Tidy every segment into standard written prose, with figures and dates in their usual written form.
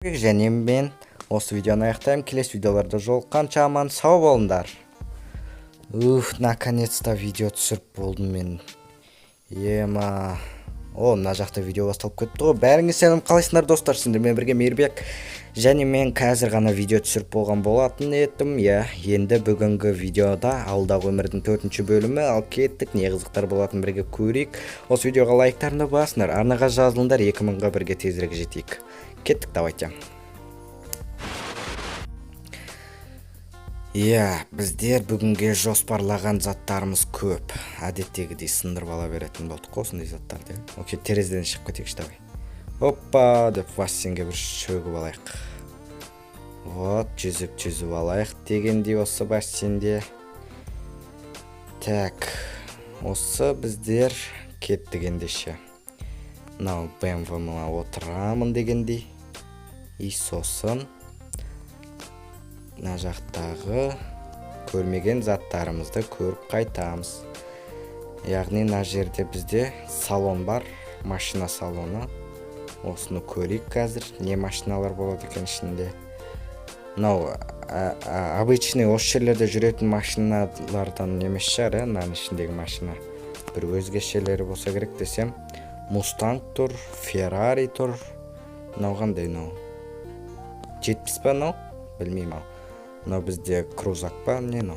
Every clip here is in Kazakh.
Және мен осы видеоны аяқтаймын. Келесі видеоларда жолыққанша, аман сау болыңдар. Уф, наконец-то видео түсіріп болдым мен. Ема, о, мына жақта видео басталып кетті ғой. Бәріңе сәлем, қалайсыңдар, достар? Сендермен бірге Мейірбек, және мен қазір ғана видео түсіріп болған болатын едім, иә. Енді бүгінгі видеода ауылдағы өмірдің төртінші бөлімі. Ал кеттік, не қызықтар болатын, бірге көрейік. Осы видеоға лайктарыңды басыңдар, арнаға жазылыңдар, 2000-ға бірге тезірек жетейік. Кеттік, давайте. Иә, біздер бүгінге жоспарлаған заттарымыз көп. Әдеттегідей сындырып ала беретін болдық қой осындай заттарды, иә. Окей, терезеден шығып кетейікші, давай. Опа деп бассейнге бір шөгіп алайық. Вот, жүзіп жүзіп алайық дегендей осы бассейнде. Так, осы біздер кеттік ендеше. Мынау BMW мына отырамын дегендей. И сосын мына жақтағы көрмеген заттарымызды көріп қайтамыз. Яғни мына жерде бізде салон бар, машина салоны. Осыны көрейік қазір, не машиналар болады екен ішінде. Мынау обычный осы жерлерде жүретін машиналардан емес шығар, иә, мынаның ішіндегі машина. Бір өзгешелері болса керек десем, Мустанг тұр, Феррари тұр. Мынау қандай, мынау? 70 па мынау? Білмеймін, ал. Мынау бізде крузак па, не мынау?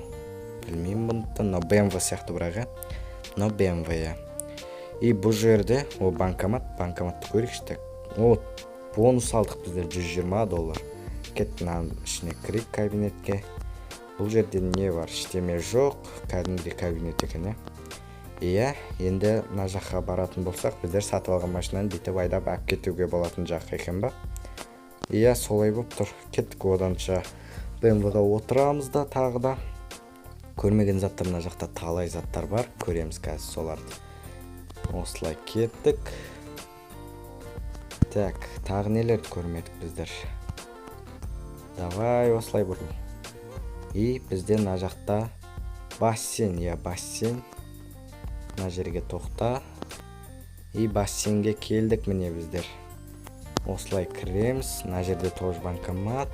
Білмеймін бұны. Мынау BMW сияқты бірақ, иә. Мынау BMW, иә. И бұл жерде о банкомат, банкоматты көрейікші. Так, о, бонус алдық біздер, 120 доллар. Кеттік, мынаның ішіне кірейік, кабинетке. Бұл жерде не бар? Ештеме жоқ, кәдімгідей кабинет екен, иә. Иә, енді мына жаққа баратын болсақ, біздер сатып алған машинаны бүйтіп айдап алып кетуге болатын жақ екен ба? Иә, солай болып тұр. Кеттік, оданша BMW-ға отырамыз да, тағы да көрмеген заттар, мына жақта талай заттар бар, көреміз қазір соларды. Осылай кеттік. Так, тағы нелерді көрмедік біздер? Давай, осылай бұрыл. И бізде мына жақта бассейн, иә, бассейн. Мына жерге тоқта. И бассейнге келдік, міне, біздер. Осылай кіреміз. Мына жерде тоже банкомат.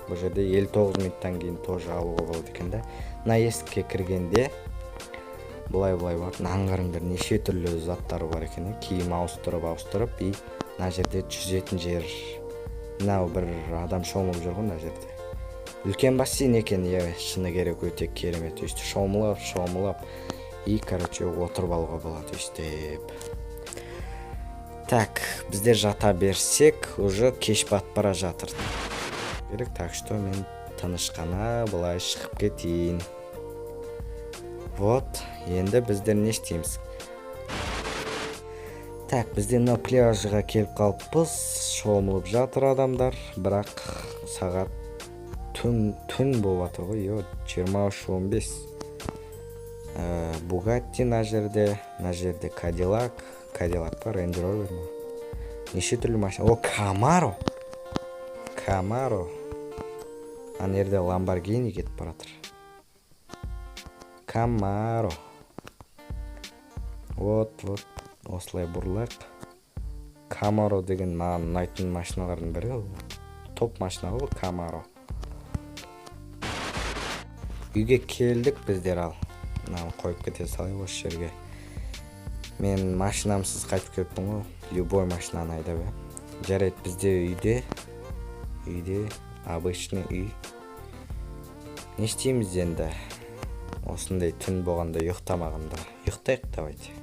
Бұл жерде 59 минуттан кейін тоже алуға болады екен да. Мына есікке кіргенде былай былай барып, мынаны қараңдар, неше түрлі заттар бар екен, иә. Киім ауыстырып ауыстырып, и мына жерде жүзетін жер. Мынау бір адам шомылып жүр ғой мына жерде. Үлкен бассейн екен, иә, шыны керек, өте керемет. Өйстіп шомылып шомылып, и, короче, отырып алуға болады өйстіп. Так, біздер жата берсек, уже кеш батып бара жатыр керек. Так что мен тыныш қана былай шығып кетейін. Вот, енді біздер не істейміз? Так, бізде мынау пляжға келіп қалыппыз. Шомылып жатыр адамдар, бірақ сағат түн, түн болып жатыр ғой, е, 23:15. Бугатти мына жерде, мына жерде Кадиллак, Кадиллак па, Рейндж Ровер ма, неше түрлі машина. О, Камаро, Камаро. Ана жерде Ламборгини кетіп бара жатыр. Камаро. Вот, вот, осылай бұрылайық. Камаро деген маған ұнайтын машиналардың бірі. Топ машина ғой бұл Камаро. Үйге келдік біздер, ал. Мынаны қойып кете салайық осы жерге. Мен машинамсыз қайтып келіппін ғой. Любой машинаны айдап, иә. Жарайды, бізде үйде, үйде обычный үй. Не істейміз енді? Осындай түн болғанда ұйықтамағанда. Ұйықтайық, давайте.